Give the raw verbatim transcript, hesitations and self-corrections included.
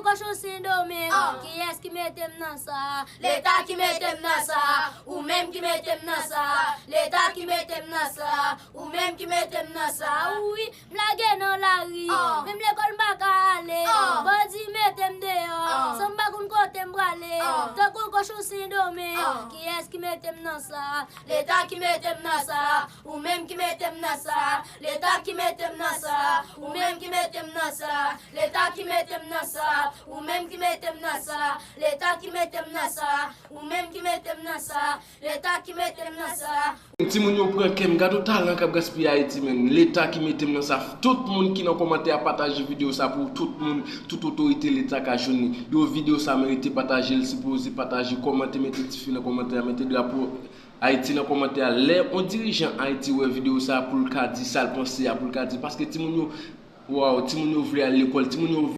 Kochon Sendomeng, kiyès ki mete m nan sa? Leta ki mete m nan sa, ou menm ki mete m nan sa. Leta ki mete m nan sa, ou menm ki mete m nan sa. Wi, m lage nan lari, menm lekòl m pa ka ale. Bandi mete m deyò, san m pa konn kote m prale. Tankou kochon Sendomeng, kiyès ki mete m nan sa? Leta ki mete m nan sa, ou menm ki mete m nan sa. Leta ki mete m nan sa, ou menm ki mete m nan sa. Leta ki mete m nan sa, ou menm ki mete m nan sa. Leta ki mete m nan sa, ou menm ki mete m nan sa. Leta ki mete m nan sa. Timoun yo pran kè m, gade yon talan k ap gaspiye Ayiti, menn. Leta ki mete m nan sa. Tout moun ki nan kòmantè a, pataje videyo sa pou tout moun, tout otorite leta ka jwenn li. Yo, videyo sa merite pataje, l sipoze pataje, kòmante, mete tifi nan kòmantè a, mete drapo Ayiti nan kòmantè a. Lè yon dirijan Ayiti wè videyo sa, pou l ka di sa l panse a, pou l ka di, paske timoun yo, waw, timoun yo vle al lekòl, timoun yo